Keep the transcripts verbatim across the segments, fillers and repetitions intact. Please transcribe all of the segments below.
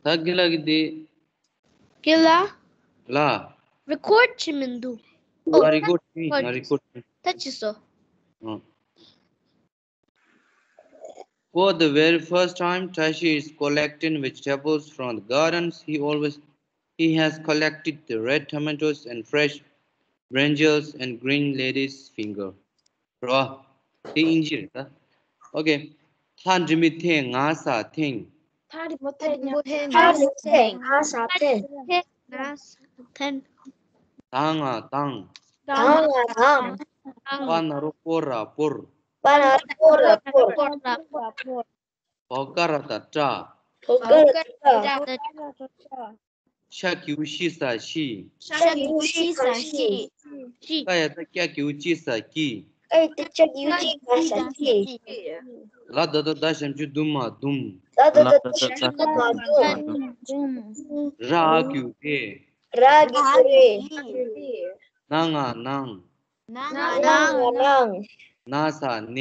ད་དགེ་ལགས་ཀྱིས་དེ། དགེ་ལགས། ལགས། རི་ཀོཌ་བྱེད་མི་འདུག་ང་རི་ཀོཌ་བྱས། ང་རི་ཀོཌ་བྱས། ད་བྱས་སོང་། ཨ། For the very first time, Tashi is collecting vegetables from the gardens. He always, he has collected the red tomatoes and fresh brinjals and green ladies finger. རོ། དེ་ཨིན་ཇི་རེད་ད། ཨོ་ཀེ། ཐག་འགྲིག་མི་ཐེངས་ང་ས་ཐེངས། ཐག་རིང་མོ་ཐེངས་ང་ཐེངས། ཐག་རིང་མོ་ཐེངས་ང་ས་ཐེངས། ཐེངས་ང་ས་ཐེངས། ད་ང་དང་། ད་ང་དང་། པ་ན་རོ་པོ་ར་པོར། པ་ན་རོ་པོ་ར་པོར། བོ་ཀ་ར་ད་ཏྲ། བོ་ཀ་ར་ད་ཏྲ། ཤ་གི་གུ་ཤི་ས་ཤི། ཤ་གི་གུ་ཤི་ས་ཤི། ཀ་ཡ་ད་ཀྱ་གི་གུ་ཀྱི་ས་ཀྱི། ཀ་ཡ་ད་ཀྱ་གི་གུ་ཀྱི་ས་ཀྱི། ལ་ད་ད་ད་ཞབས་ཀྱུ་དུ་མ་དུམ། ལ་ད་ད་ད་ཞབས་ཀྱུ་དུ་མ་དུམ། ར་གི་གུ་རེ། ར་གི་གུ་རེ། ན་ང་ནང་། ན་ང་ནང་། ན་ས་ནས།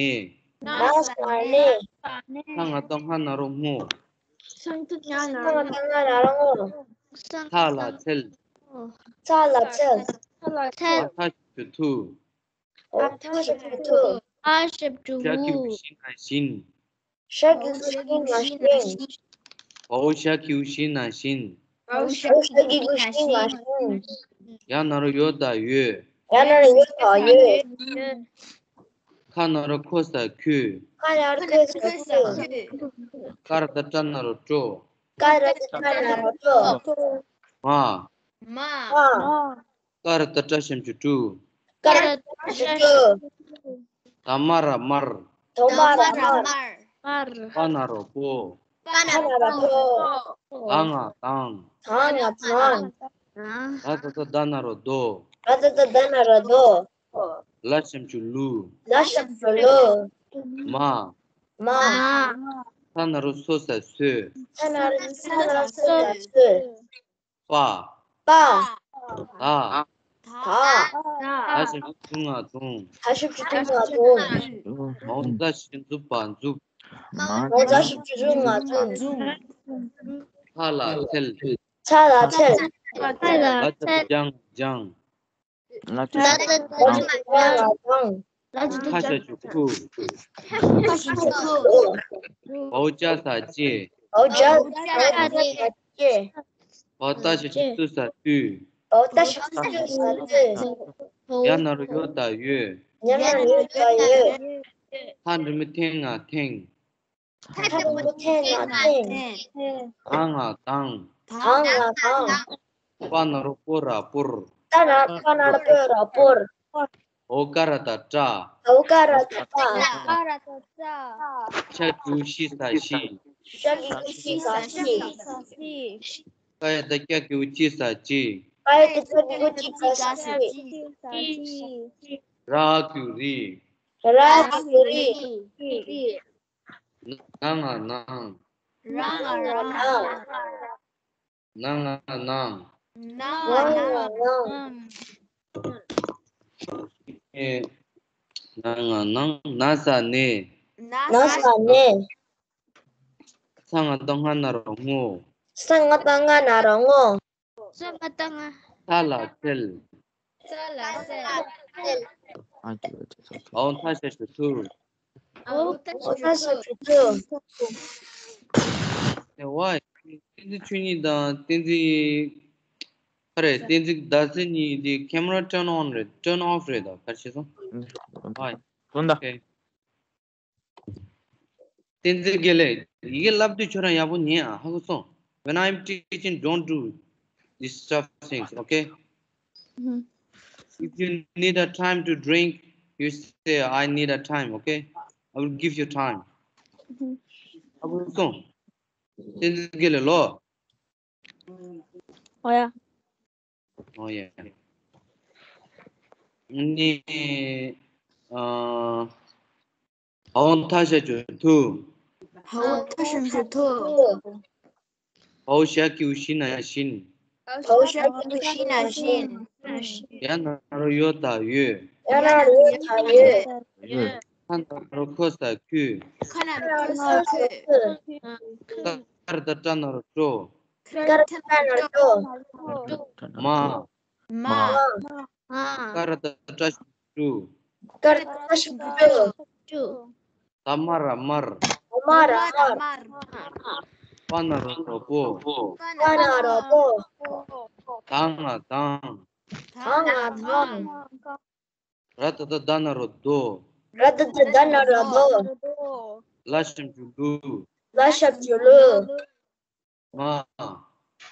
ན་ས་ནས། ས་ང་ཏོ་སྔ་ན་རོ་སྔོ། ས་ང་ཏོ་སྔ་ན་རོ་སྔོ། ཚ་ལ་ཚལ། ཚ་ལ་ཚལ། ཚལ། ཨ་ཐ་ཞབས་ཀྱུ་ཐུ། ཨ་ཐ་ཞབས་ཀྱུ་ཐུ། ཨ་ཞབས་ཀྱུ། ཞ་གི་གུ་ཤི་ན་བཞིན། ཞ་གི་གུ་ཤི་ན་བཞིན། བའོ་ཞ་གི་གུ་ཤི་ན་བཞིན། བའོ་ཞ་གི་གུ་ཤི་ན་བཞིན། ཡ་ན་རོ་ཡོ་ད་ཡོད། ཡ་ན་རོ་ཡོ་ད་ཡོད། ཁ་ན་རོ་ཁོ་ས་ཁོས། ཁ་ན་རོ་ཁོ་ས་ཁོས། ཀ་ར་ད་ཏྲ་ན་རོ་ཀྲོ། ཀ་ར་ད་ཏྲ་ན་རོ་ཀྲོ། མ། མ། ཀ་ར་ད་ཏྲ་ཞབས་ཀྱུ་ཀྲུ། ཀ་ར་ད་ཏྲ་ཞབས་ཀྱུ་ཀྲུ། ད་མ་ར་མར། ད་མ་ར་མར། པ་ན་རོ་པོ། པ་ན་རོ་པོ། ད་ང་དང་། ད་ང་དང་། ར་ད་ད་ད་ན་རོ་དོ། ར་ད་ད་ད་ན་རོ་དོ། ལ་ཞབས་ཀྱུ་ལུ། ལ་ཞབས་ཀྱུ་ལུ། མ། མ། ས་ན་རོ་སོ་ས་སོས། ས་ན་རོ་སོ་ས་སོས། པ། པ། ད། ད། ད་ཞབས་ཀྱུ་དུ་ང་དུང་། ད་ཞབས་ཀྱུ་དུ་ང་དུང་། མ་འོག་ད་ཞབས་ཀྱུ་འཛུ་བ་འཛུབ། མ་འོག་ད་ཞབས་ཀྱུ་འཛུ་ང་འཛུབ། ཚ་ལ་ཚལ། ཚ་ལ་ཚལ། ལ་ད་ལྗང་ལྗང་། ལ་ད་ལྗང་ལྗང་། ལ་ད་ལྗང་ལྗང་། ཁ་ཤ་ཅུ་ཁུ། ཁ་ཤ་ཅུ་ཁུ། བའོ་ཅ་ས་ཅེ། བའོ་ཅ་ས་ཅེ། བའོ་ཏ་ཤ་ཅུ་ཏུ་ས་ཏུས། བའོ་ཏ་ཤ་ཅུ་ཏུ་ས་ཏུས། ཡ་ན་རོ་ཡོ་ད་ཡོད། ཡ་ན་རོ་ཡོ་ད་ཡོད། ཐ་འགྲིག་མི་ཐེངས་ང་ཐེངས། ཐ་འགྲིག་མི་ཐེངས་ང་ཐེངས། ད་ང་དང་། ད་ང་དང་། པ་ན་རོ་པོ་ར་པོར། པ་ན་པ་ན་རོ་པོ་ར་པོར། བའོ་ཀ་ར་ད་ཏྲ། བའོ་ཀ་ར་ད་ཏྲ། བའོ་ཀ་ར་ད་ཏྲ། ཤ་གི་གུ་ཤི་ས་ཤི། ཤ་གི་གུ་ཤི་ས་ཤི། ཀ་ཡ་ད་ཀྱ་གི་གུ་ཀྱི་ས་ཀྱི། ཀ་ཡ་ད་ཀྱ་གི་གུ་ཀྱི་ས་ཀྱི། ར་གི་གུ་རི། ར་གི་གུ་རི། ན་ང་ནང་། ན་ང་ནང་། ན་ང་ནང་། ན་ང་ནང་། ཨེ། ན་ང་ནང་། ན་ས་ནས། ན་ས་ནས། ས་ང་ཏོ་སྔ་ན་རོ་སྔོ། ས་ང་ཏོ་སྔ་ན་རོ་སྔོ། ས་ང་ཏོ་སྔ། ཚ་ལ་ཚལ། ཚ་ལ་ཚལ། ཨ་ཀི་ཨ་ཀི་ཨ་ཀི། ཨའོ་ཐ་ཤ་ཤུ་ཐུ། ཨའོ་ཐ་ཤ་ཤུ་ཐུ། ཨེ་ཝའི། བསྟན་འཛིན་ཆོས་ཉིད་དང་བསྟན་འཛིན། ཨ་རེ། བསྟན་འཛིན་ཟླ་ཟེར་གཉིས་དེ་camera turn on རེད། turn off རེད་ད། ག་རེ་བྱས་སོང་། ཝའི། དོན་དག་ཨོ་ཁེ། བསྟན་འཛིན་དགེ་ལེགས། ཡི་གེ་བསླབ་དུས་ཁྱོད་རང་ཡག་པོ་ཉན་ཨ། ཧ་གོ་སོང་། When I'm teaching, don't do this stuff things, okay? If you need a time to drink, you say, "I need a time, okay? I will give you time." ཧ་གོ་སོང་། བསྟན་འཛིན་དགེ་ལེགས་ལོ། ཨོ་ཡ། ཨོ་ཡ། ནི། ཨ། ཨའོ་ཐ་ཤ་ཅོ་ཐུ། ཨའོ་ཐ་ཤ་ཅོ་ཐུ། བའོ་ཞ་གི་གུ་ཞི་ན་བཞིན། བའོ་ཞ་གི་གུ་ཞི་ན་བཞིན། ཡ་ན་རོ་ཡོ་ད་ཡོད། ཡ་ན་རོ་ཡོ་ད་ཡོད། ཁ་ན་རོ་ཁོ་ས་ཁུ། ཁ་ན་རོ་ཁོ་ས་ཁུ། ཀ་ར་ད་ཏྲ་ན་རོ་ཀྲོ། ཀ་ར་བཏགས་ཀྲ་ན་རོ་ཀྲོ། མ། མ། མ། ཀ་ར་བཏགས་ཀྲ་ཞབས་ཀྱུ་ཀྲུ། ཀ་ར་བཏགས་ཀྲ་ཞབས་ཀྱུ་ཀྲུ། ད་མ་ར་དམར། ད་མ་ར་དམར། པ་ན་རོ་རོ་པོ། པ་ན་རོ་པོ། ད་ང་དང་། ད་ང་དང་། ར་ད་བཏགས་རྡ་ན་རོ་རྡོ། ར་ད་བཏགས་རྡ་ན་རོ་རྡོ། ལ་ཞབས་ཀྱུ་ལུ། ལ་ཞབས་ཀྱུ་ལུ། མ།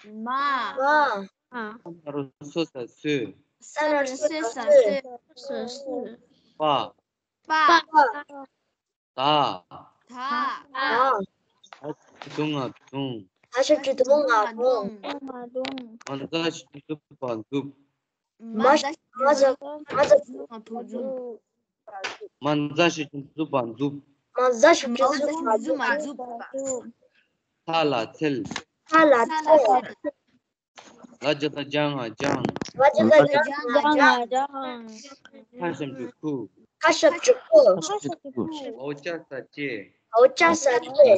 མ། མ། ས་ན་རོ་སོ་ས་སོས། ས་ན་རོ་སོ་ས་སོས། པ། པ། ད། ད། ད། ད་ཞབས་ཀྱུ་ང་དུང་། ད་ཞབས་ཀྱུ་དུ་མོ་ང་དུང་། མ་ཛ་ཞབས་ཀྱུ་ཛུ་བ་མཛུབ། མ་ཛ། མ་ཛ། མ་ཛ་ཞབས་ཀྱུ་མཛུ་བ་མཛུབ། མ་ཛ་ཞབས་ཀྱུ་མཛུ་བ་མཛུབ། ཚ་ལ་ཚལ། ཚ་ལ་ཚལ། ལ་ཇ་བཏགས་ལྗ་ང་ལྗང་། ལ་ཇ་བཏགས་ལྗ་ང་ལྗང་། ཁ་ཞབས་ཀྱུ་ཁུ། ཁ་ཞབས་ཀྱུ་ཁུ། འོ་ཅ་ས་ཅེ། འོ་ཅ་ས་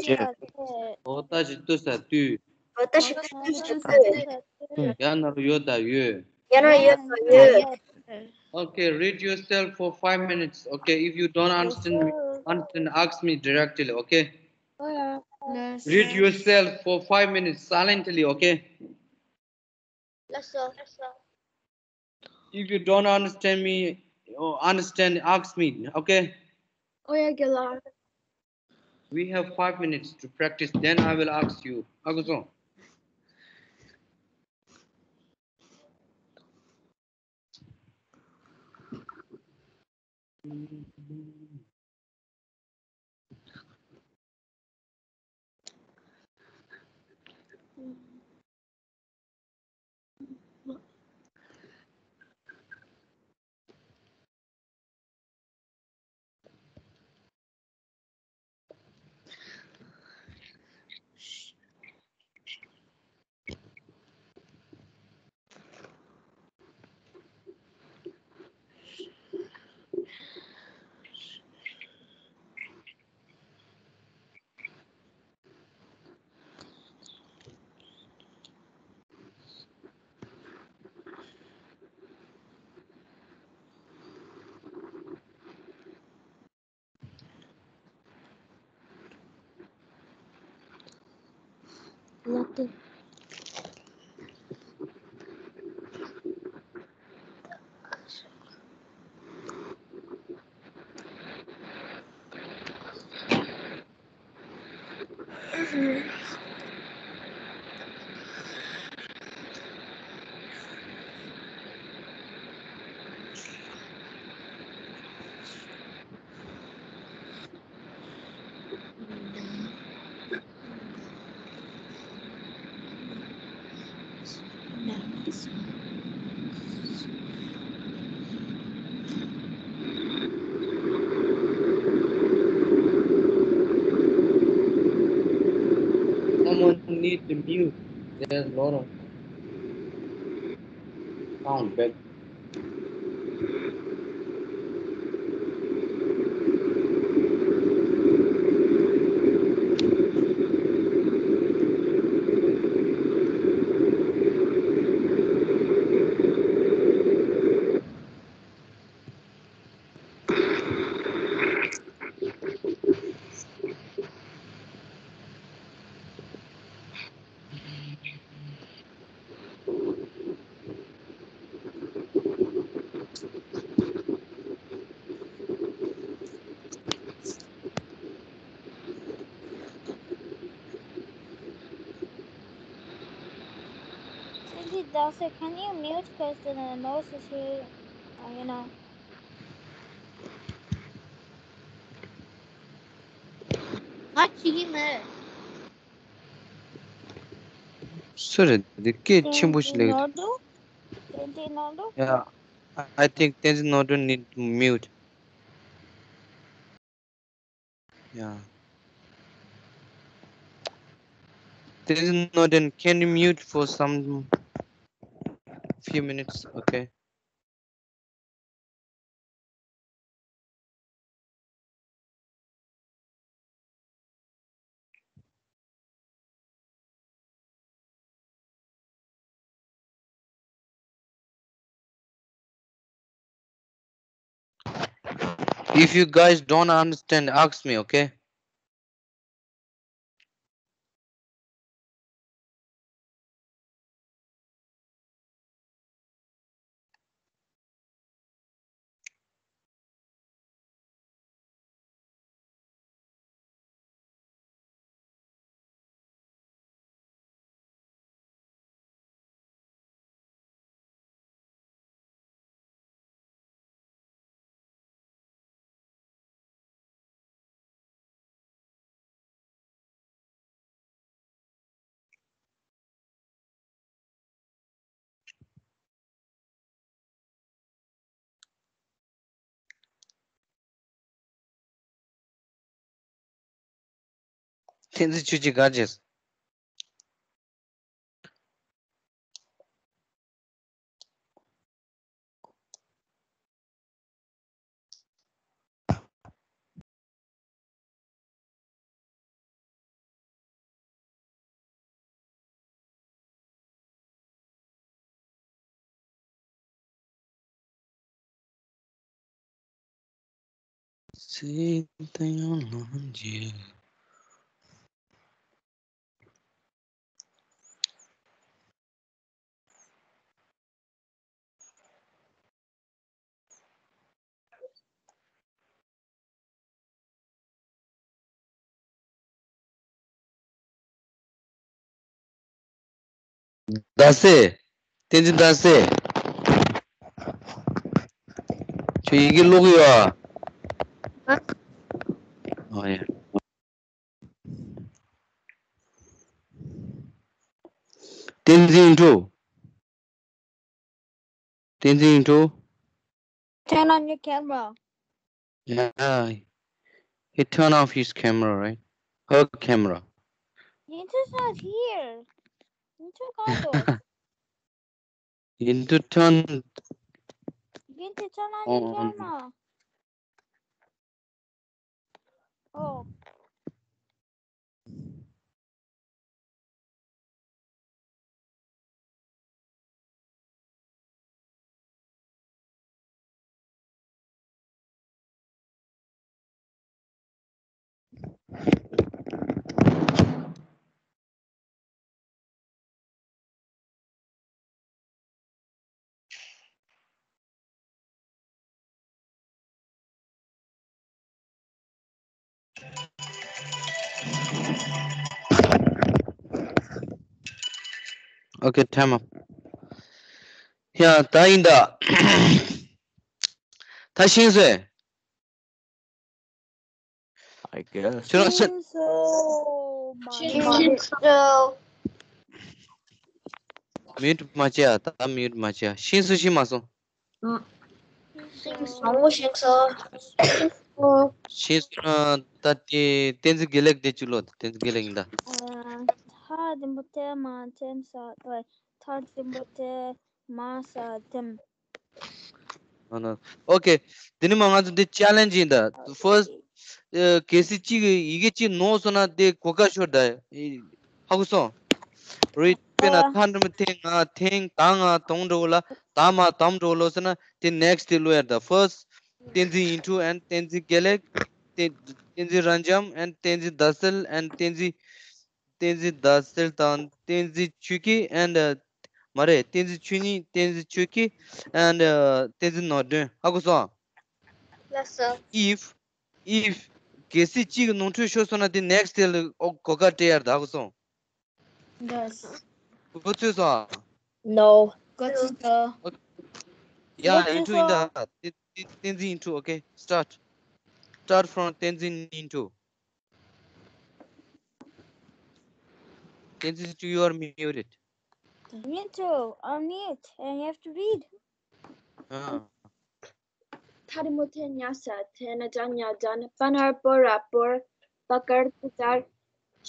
ཅེ། འོ་ཏ་ཞབས་ཀྱུ་ཏུ་ས་ཏུས། འོ་ཏ་ཞབས་ཀྱུ་ཏུ་ས་ཏུས། ཡ་ན་རོ་ཡོ་ད་ཡོས། ཡ་ན་རོ་ཡོ་ད་ཡོས། Okay, read yourself for five minutes. Okay, if you don't understand me, understand, ask me directly. Okay. Read yourself for five minutes silently. Okay. If you don't understand me, or understand, ask me. Okay. We have five minutes to practice. Then I will ask you. ཨ་ཁུ་སོང་། Someone need to mute. There's a lot of sound back. Can you mute? Because the noise is here, uh, you know. ང་བྱེད་ཀྱི་མེད། སུ་རེད། འདི་སྐད་ཆེན་པོ་ཞིག་ལེགས། ཏན་ཏན་ནོར་འདུག་ཏན་ཏན་ནོར་འདུག Yeah, I think Tenzin Norton need to mute. Yeah. Tenzin Norton, can you mute for some few minutes? Okay. If you guys don't understand, ask me, okay? བསྟན་འཛིན་ཆོས་སྐྱིད་ག་བྱས། ཟླ་ཟེར། བསྟན་འཛིན་ཟླ་ཟེར། ཁྱོད་ཡི་གེ་ཀློག་གི་ཡོད་ཨ། ཨ་ཡ། བསྟན་འཛིན་ཡིན་འགྲོ། བསྟན་འཛིན་ཡིན་འགྲོ། Turn on your camera. Yeah. He turned off his camera, right? Her camera. Yintu's not here. Yintu gone though. Yintu turn Yintu turn on your on. Camera. Oh. Okay, time up. ཡ་ད་ཡིན་ད། ད་ཤེས་སོང་། I guess. ཁྱོད་རང་ཤེས། ཤེས་སོང་། མ་ཤེས་སོང་། མིའུ་ཊི་མ་བྱེད་ཨ། ད་མིའུ་ཊི་མ་བྱེད་ཨ། ཤེས་སོང་ཤེས་མ་སོང་། ཤེས་སོང་། མང་པོ་ཤེས་སོང་། ཤེས་སོང་ན་ད་དེ་བསྟན་འཛིན་དགེ་ལེགས་དེ་བཅུག་ལོ། བསྟན་འཛིན་དགེ་ལེགས་ཡིན་ད། ཐ་དེ་མོ་དེ་མ་དེ་ས་ཐ་དེ་མོ་དེ་མ་ས་དེ། ཨ་ན། ཨོ་ཁེ། དེ་ནི་མ་ང་ཚོ་འདི་ཅེ་ལེན་ཇི་ཡིན་ད། ཕར་སི་ཊི་ཨ་གལ་སྲིད་གཅིག་གིས་ཡི་གེ་གཅིག་ནོར་སོང་ན་དེ་གོ་སྐབས་ཤོར་ད། ཧ་གོ་སོང་། རེད། དཔེར་ན་ཨ་ཐ་འགྲེང་བུ་ཐེངས་ལྔ་ཐེངས་ད་ལྔ་དང་འགྲོ་ལ་ད་མ་དམ་འགྲོ་ལོ་ཟེར་ན་དེ་ནེག་སི་ཊི་དེ་ལོ་ཡར་ད། ཕར་སི་ཊི་བསྟན་འཛིན་ཡིན་ཊུ་ཨེན་ཌི་བསྟན་འཛིན་དགེ་ལེགས། བསྟན་བསྟན་འཛིན་རབ་འབྱམས་ཨེན་ཌི་བསྟན་འཛིན་ཟླ་གསལ་ཨེན་ཌི་བསྟན་འཛིན། བསྟན་འཛིན་ཟླ་གསལ་དང་བསྟན་འཛིན་ཆོས་སྐྱིད་and མ་རེད། བསྟན་འཛིན་ཆོས་ཉིད། བསྟན་འཛིན་ཆོས་སྐྱིད་and བསྟན་འཛིན་ནོར་སྒྲོན། ཧ་གོ་སོང་། ལགས་སོ། If if གལ་སྲིད་གཅིག་གི་ནོར་འཁྲུལ་ཤོར་སོང་ན་དེ་next day ལ་ཨོ་གོ་སྐབས་སྤྲད་ཡར་ད། ཧ་གོ་སོང་། Yes. གོ་ཚོད་སོང་། No. གོ་ཚོད་སོང་། ཡ། ཡིན་ཊུ་ཡིན་ད། བསྟན་འཛིན་ཡིན་ཊུ། Okay, start. Start from བསྟན་འཛིན་ཡིན་ཊུ། བསྟན་འཛིན་ཊུ། You are muted. Me too. Unmute and you have to read. ཨ། ཐ་རི་མོ་ཐེ་ཉ་ས་ཐེ་ན་ཏྲ་ཉ་ཏྲན། པ་ན་ར་པོ་ར་པོར། པ་ཀར་ཏུ་ཏར།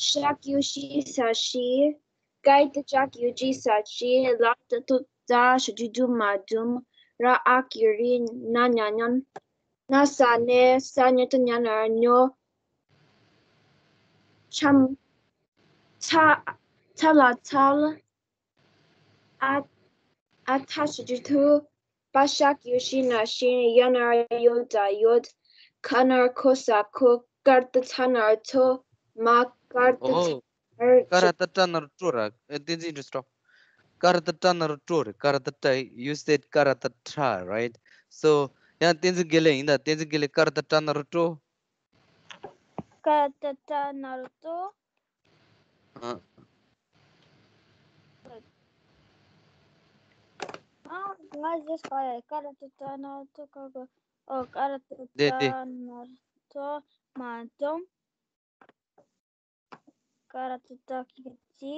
ཤ་ཀྱུ་ཤི་ས་ཤི། ཀའི་ཏུ་ཅ་ཀྱུ་ཅི་ས་ཅི། ལ་ཏུ་ཏུ་ཏ་ཞབས་ཀྱུ་ཏུ་མ་ཏུམ། ར་ཨ་ཀྱུ་རི། ན་ཉ་ཉན། ན་ས་ནེ། ས་ཉ་ཏུ་ཉ་ན་ར་ཉོ། ཆམ། ཚ། ཚ་ལ་ཚལ། ཨ། ཨ་ཐ་ཞབས་ཀྱུ་ཐུ། པ་ཤ་ཀྱུ་ཤི་ན་ཤིན། ཡ་ན་ར་ཡོ་ད་ཡོད། ཁ་ན་རོ་ཁོ་ས་ཁོ། ཀ་ར་བཏགས་ཁྲ་ན་རོ་ཁྲོ། མ། ཀ་ར་བཏགས་ཨོ། ཁྲ་ན་རོ་ཁྲོ། ཀ་ར་བཏགས་ཁྲ་ན་རོ་ཁྲོ་ར། ཨེ། བསྟན་འཛིན་འགྲོ་སྟོབས། ཀ་ར་བཏགས་ཁྲ་ན་རོ་ཁྲོ་རེད། ཀ་ར་བཏགས་ཁྲ། You said ཀ་ར་བཏགས་ཁྲ, right? So, ཡང་བསྟན་འཛིན་དགེ་ལེགས་ཡིན་ད། བསྟན་འཛིན་དགེ་ལེགས། ཀ་ར་བཏགས་ཁྲ་ན་རོ་ཁྲོ། ཀ་ར་བཏགས་ཁྲ་ན་རོ་ཁྲོ། ཨ། ཨ། ང་ཟེར་ག་ཡ། ཀ་ར་བཏགས་ཁྲ་ན་རོ་ཁྲོ། ཀ་ག་ཨོ། ཀ་ར་བཏགས་དེ་དེ། ཁྲ་ན་རོ་ཁྲོ། མ་འཛོམས། ཀ་ར་བཏགས་ཀྲ་གི་གུ་ཀྲི།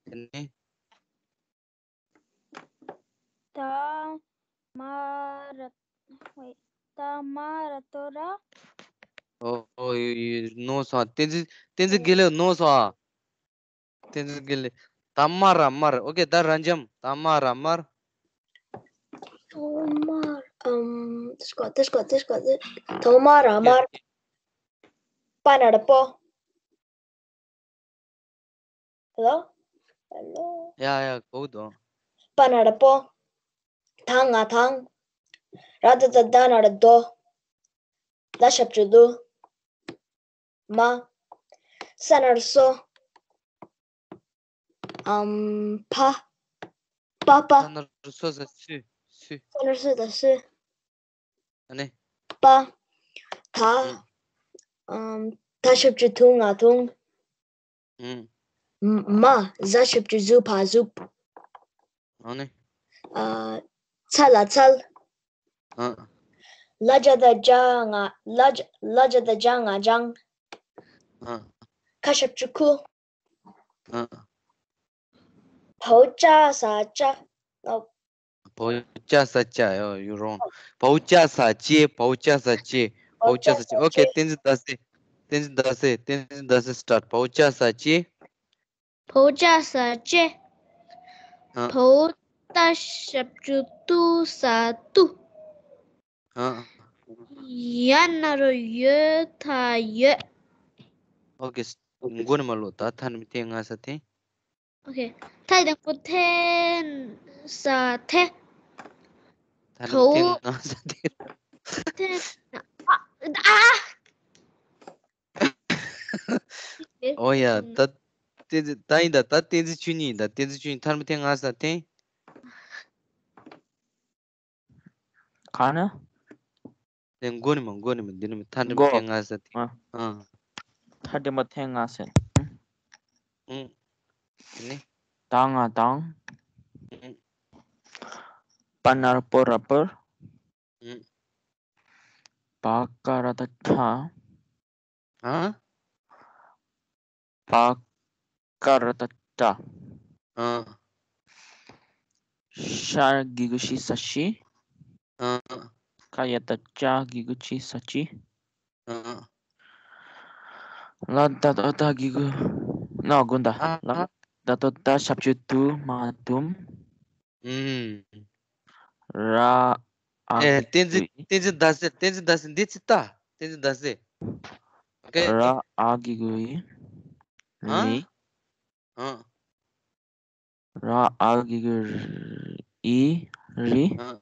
དེ་ནས། ཏ་མ་ར། ཝེ། ཏ་མ་ར་ཏོ་ར། ཨོ། ཨོ། ཡོ། ཡོ། ནོ་སོང་། བསྟན་འཛིན། བསྟན་འཛིན་དགེ་ལེགས་ནོ་སོང་ཨ། བསྟན་འཛིན་དགེ་ལེགས། ད་མ་ར་དམར། ཨོ་ཁེ། ད་ར་འཇམ། ད་མ་ར་དམར། ཐོག་མར། ཨམ། དེ་སྐོར་དེ་སྐོར་དེ་སྐོར་དེ། ཐོག་མ་ར་ཡ། དམར། པ་ན་རོ་པོ། ཧེ་ལོ། ཧེ་ལོ། ཡ་ཡ། གོ་དོ། པ་ན་རོ་པོ། ད་ང་དང་། ར་བཏགས་རྡ་ན་རོ་རྡོ། ལ་ཞབས་ཀྱུ་ལུ། མ། ས་ན་རོ་སོ། ཨམ། ཕ། པ་པ། ས་ན་རོ་སོ་ས་སུ། སུ། ས་ན་རོ་སོ་ད་སུ། ཨ་ནི། པ། ད། ཨུ། ཨམ། ད་ཞབས་ཀྱུ་དུ་ང་དུང་། ཨུ། མ། ཟ་ཞབས་ཀྱུ་ཟུ་ཕ་ཟུབ། ཨ་ནི། ཨ། ཚ་ལ་ཚལ། ཨ། ལ་ཇ་ད་ལྗ་ང་། ལ་ཇ། ལ་ཇ་ད་ལྗ་ང་ལྗང་། ཨ། ཁ་ཞབས་ཀྱུ་ཁུ། ཨ། བའོ་ཅ་ས་ལྕ། ཨོ། བའོ་ཅ་ས་ལྕ། ཡོ། You wrong. བའོ་ཅ་ས་ལྕེ། བའོ་ཅ་ས་ལྕེ། བའོ་ཅ་ས་ལྕེ། ཨོ་ཁེ། བསྟན་འཛིན་ཟླ་ཟེར། བསྟན་འཛིན་ཟླ་ཟེར། བསྟན་འཛིན་ཟླ་ཟེར་སི་ཊར་ཊི། བའོ་ཅ་ས་ལྕེ། བའོ་ཅ་ས་ལྕེ། ཨ། བའོ་ཏ་ཞབས་ཀྱུ་ཏུ་ས་ཏུ། ཨ། ཡ་ན་རོ་ཡོ་ད་ཡོད། ཨོ་ཁེ། མགོ་ནས་མར་ཀློག་ད། ཐ་ན་མི་ཐེ་ང་ས་ཐེ། ཨོ་ཁེ། ཐ་དང་པོ་ཐེ་ས་ཐེ། ཐ་ན་མི་ཐེ་ཐའོ། ང་ས་ཐེ། ཐེ། ཨ། ཨ། ཨོ་ཡ། ད་བསྟན་འཛིན། ད་ཡིན་ད། ད་བསྟན་འཛིན་ཆོས་ཉིད་ཡིན་ད། བསྟན་འཛིན་ཆོས་ཉིད། ཐ་ན་མི་ཐེ་ང་ས་ཐེ། གང་ན། དེ་མགོ་ནས་མར། མགོ་ནས་མར། འདི་ནས་མར། ཐ་དེ་མགོ། ཐེ་ང་ས་ཐེ། ཨ། ཨ། ཐ་དེ་མགོ་ཐེ་ང་ས། ཨུ། དེ་ནས། ད་ང་དང་། ཨུ། པ་ན་རོ་པོ་ར་པར། ཨུ། པ་ཀ་ར་བཏགས་ཀྲ། ཨ། པ་ཀ་ར་བཏགས་ཀྲ། ཨ། ཤ་གི་གུ་ཤི་ས་ཤི། ཨ། ཀ་ཡ་བཏགས་ཀྱ་གི་གུ་ཀྱི་ས་ཀྱི། ཨ། ལ་ད་ལྟོ་ད་གི་གུ་ན་དགོན་ད། ཨ། ལ་ད་ལྟོ་ད་ཞབས་ཀྱུ་དུ་མ་དུམ། ཨུམ། ར་ཨ་ཨེ། གི་བསྟན་འཛིན། གུ་ཡི། བསྟན་འཛིན་ཟླ་ཟེར། བསྟན་འཛིན་ཟླ་ཟེར། འདི་ཚིག་ལྟ། བསྟན་འཛིན་ཟླ་ཟེར། ཨོ་ཁེ། ར་ཨ་གི་གུ་ཡི། ཨ། ལི། ཨ། ར་ཨ་གི་གུ་ཡི། རི། ཨ།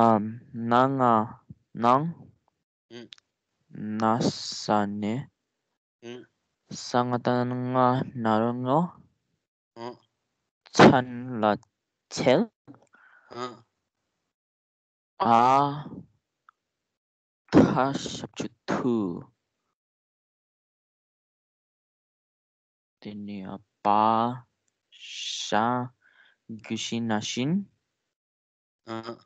ཨ། ན་ང་ནང་། ཨུ། ན་ས་ནས། ཨུ། ས་ང་བཏགས་སྔ་ན་རོ་སྔོ། ཨུ། ཚ་ལ་ཚལ། ཨ། ཨ། ཐ་ཞབས་ཀྱུ་ཐུ། དེ་ནས་པ་ཞ་གུ་ཤི་ན་བཞིན། ཨ།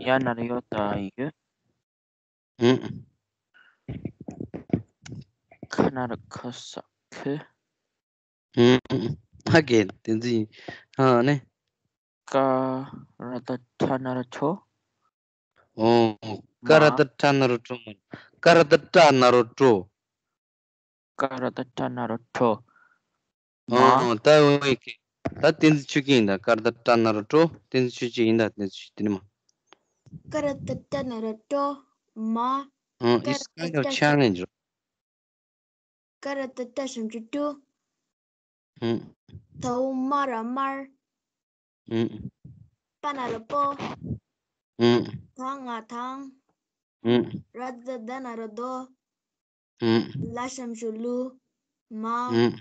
ཡ་ན་རོ་ཡོ་ད་ཡོད། ཨུ། ཁ་ན་རོ་ཁ་ས་ཁུ། ཨུ། ཨ་ཁེ། བསྟན་འཛིན། ཨ་ནི། ཀ་ར་བཏགས་ཀྲ་ན་རོ་ཀྲོ། ཨོ། མ། ཀ་ར་བཏགས་ཀྲ་ན་རོ་ཀྲོ་མ། ཀ་ར་བཏགས་ཀྲ་ན་རོ་ཀྲོ། ཀ་ར་བཏགས་ཀྲ་ན་རོ་ཀྲོ། མ། ཨོ། ད་འོ་ཡ་ཁེ། ད་བསྟན་འཛིན་ཆོས་སྐྱིད་ཡིན་ད། ཀ་ར་བཏགས་ཀྲ་ན་རོ་ཀྲོ། བསྟན་འཛིན་ཆོས་སྐྱིད་ཡིན་ད། བསྟན་འཛིན་ཆོས་སྐྱིད། དེ་ནས་མར། ཀ་ར་བཏགས་ཀྲ་ན་རོ་ཀྲོ། མ། ཨོ། It's kind of challenge. ཀ་ར་བཏགས་ཀྲ་ཞབས་ཀྱུ་ཀྲུ། ཨུ། ཐའོ་མ་ར་དམར། ཨུ། པ་ན་རོ་པོ། ཨུམ། ད་ང་དང་། ཨུམ། ར་ད་ད་ན་རོ་དོ། ཨུམ། ལ་ཞབས་ཀྱུ་ལུ། མ། ཨུམ།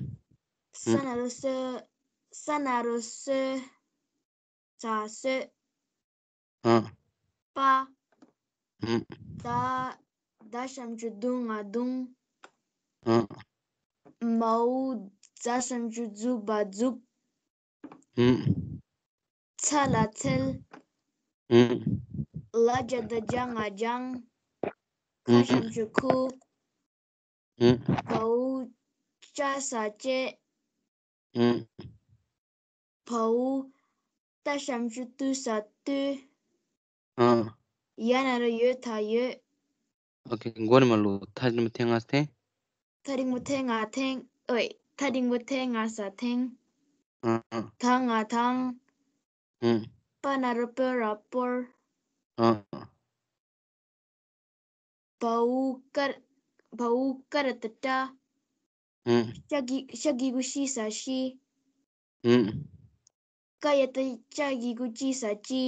ས་ན་རོ་སོ། ས་ན་རོ་སོ། ཙ་སོད། ཨ། པ། ཨུམ། ད། ད་ཞབས་ཀྱུ་དུ་ང་དུང་། ཨ། མའོ། ཛ་ཞབས་ཀྱུ་ཛུ་བ་ཛུབ། ཨུམ། ཚ་ལ་ཚལ། ཨུམ། ལ་ཇ་ད་ཇ་ང་ལྗང་། ཁ་ཨུམ། ཞབས་ཀྱུ་ཁུ། ཨུམ། བའོ། ཅ་ས་ཅེ། ཨུམ། བའོ། ཏ་ཞབས་ཀྱུ་ཏུ་ས་ཏུ། ཨ། ཡ་ན་རོ་ཡོ་ད་ཡོད། ཨོ་ཁེ། མགོ་ནས་མར་ལོ། ཐ་རིང་མོ་ཐེ་ང་ས་ཐེང་། ཐ་རིང་མོ་ཐེ་ང་ཐེང་། ཨོའི། ཐ་རིང་མོ་ཐེ་ང་ས་ཐེང་། ཨ། ཨ། ད་ང་དང་། ཨུམ། པ་ན་རོ་པོ་ར་པོར། ཨ། བའོ་ཀར། བའོ་ཀ་ར་ཏ་ཏྲ། ཨུམ། ཤ་གི། ཤ་གི་གུ་ཤི་ས་ཤི། ཨུམ། ཀ་ཡ་ཏ་ཅ་གི་གུ་ཅི་ས་ཅི།